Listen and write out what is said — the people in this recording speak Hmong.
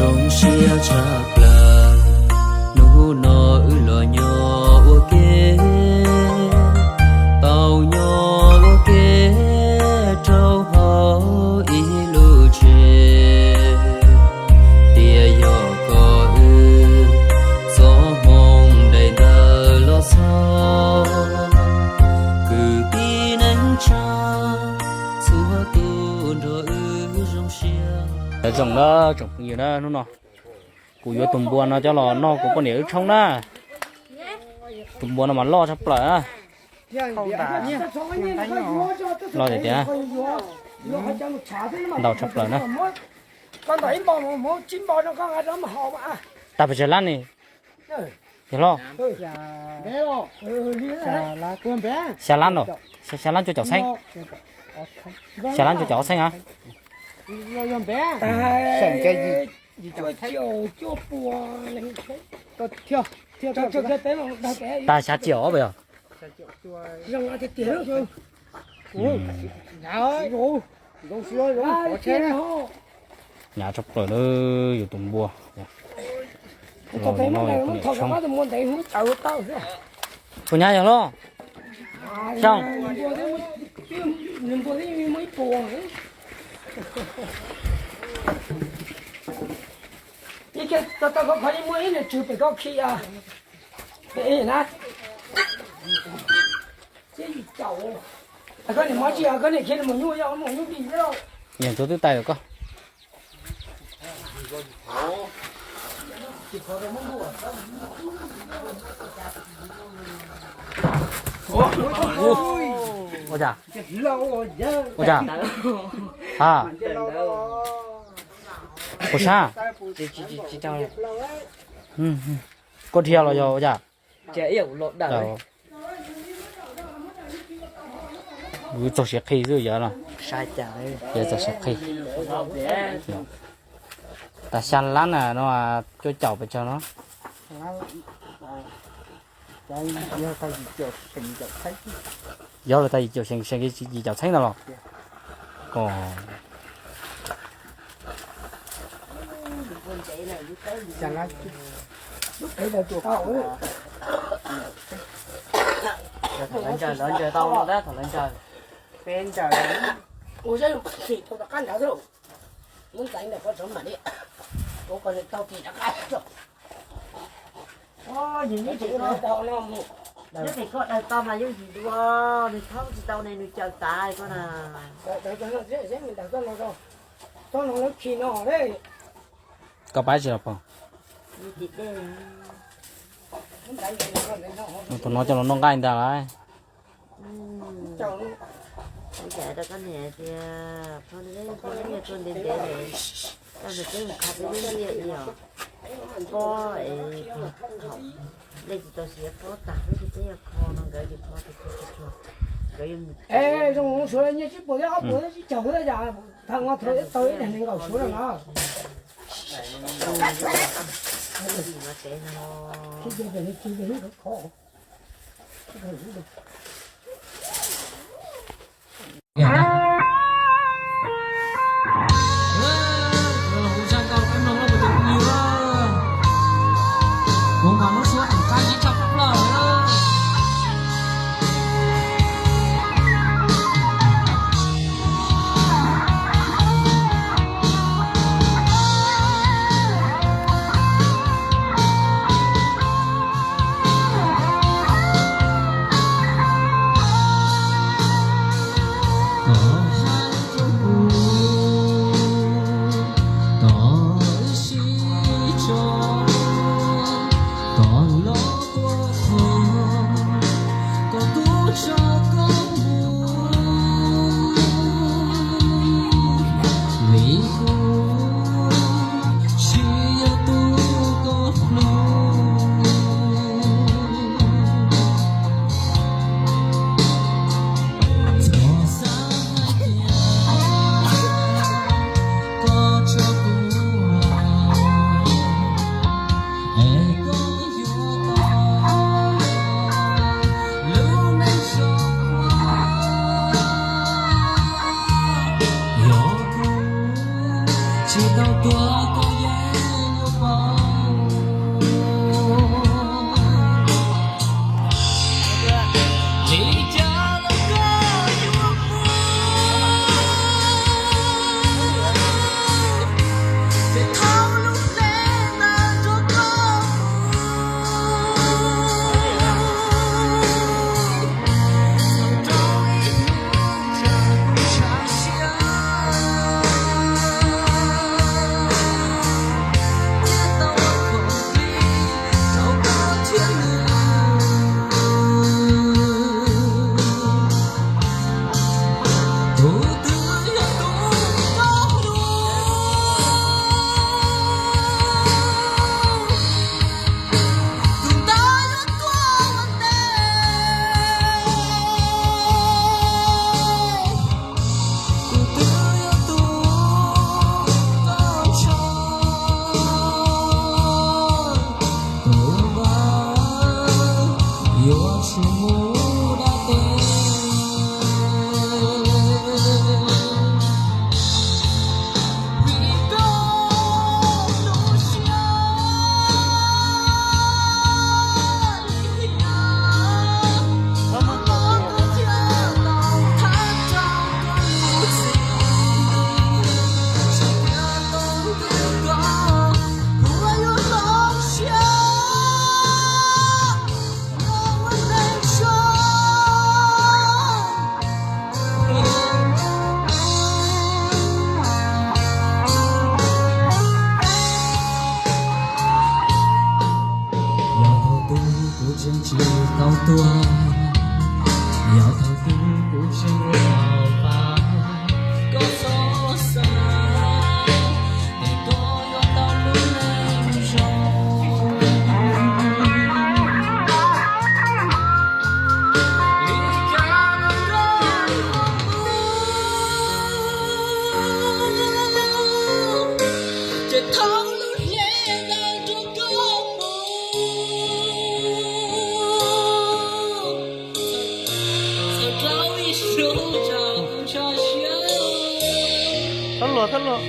Zoo siab tshaj plaws, hnub no wb los nyob ua ke, tau nyob ua ke rau hauv ib lub tsev. Tias yog koj wb txoj hmoo daim ntawv los txog, kwv tij neej tsa txhua tus nrog wb zoo siab. Zoo na tsoom phooj ywg na, hnub no kuv yuav tus npua no coj los noj kuv poj niam wb tshoob na. Tus npua no mas loj tshaj plaws na. Loj tiag tiag. Ntau tshaj plaws na. Tag pes tsawg lab ne? Yog loj. Xya lab no, xya lab cuaj caum xeeb. Xya lab cuaj caum ob xeeb a. Tag xya caum ob yog. Hnyav tshaj plaws na, yus tus npua. Tus nyab yog loj. Xyoo. Yeej tus twb tais lawm koj. Ua cas? Ua cas? Ha? Ua sab? Koj dhia los yog ua cas? Wb txaug siav qhi xwb yog no. Yog txaug siav qhi. Tas xya lab na no, cuaj caum pes tsawg no? Yog los tag yim caum sees yim caum txheeb ntawd los? Thaum lawv ntsaws, lawv ntsaws tau no tab, thaum lawv ntsaws. Peb ntsaws. Ua zeb xim rau tom qab nrad xwb. Muab ntxeev ntawm ko tsoov mam li. Ua ko tau tim rov qab. Nyob pem koj daws tau mas yooj yim dua, nws thaub tsis tau ne nws caws tas koj na. Koj pab tsis los pog. Tus no coj los noj nqaij ntag lauj. Ua cas rau koj niam tias phob neb phob neb tuaj ntev ntev lawm, koj ntawd twb mus kho peb lub liaj ib yom. Pob es thaum nej tsis tau siav pob tag peb ces peb yuav kho no nkawd ces kho tus kho tus kho nkawd yuav mus. Zoo suav nyiaj tsib puas thiab ob puas thiab tsib caug thiab cas, thaum no thaum ib tau ib daim nees nkaum suav no. Tsis tau tuav koj yeej Yog thaum twg kuv tseem tsis tau tuag, yog thaum twg kuv tseem tau pab, koj txhob xav, es koj yuav tau lub neej zoo. Ces thov lub hle ntawd rau koj mus. Txhawm rau ib hnub tsam kuv ntshaw siab. Thab luag, thab luag.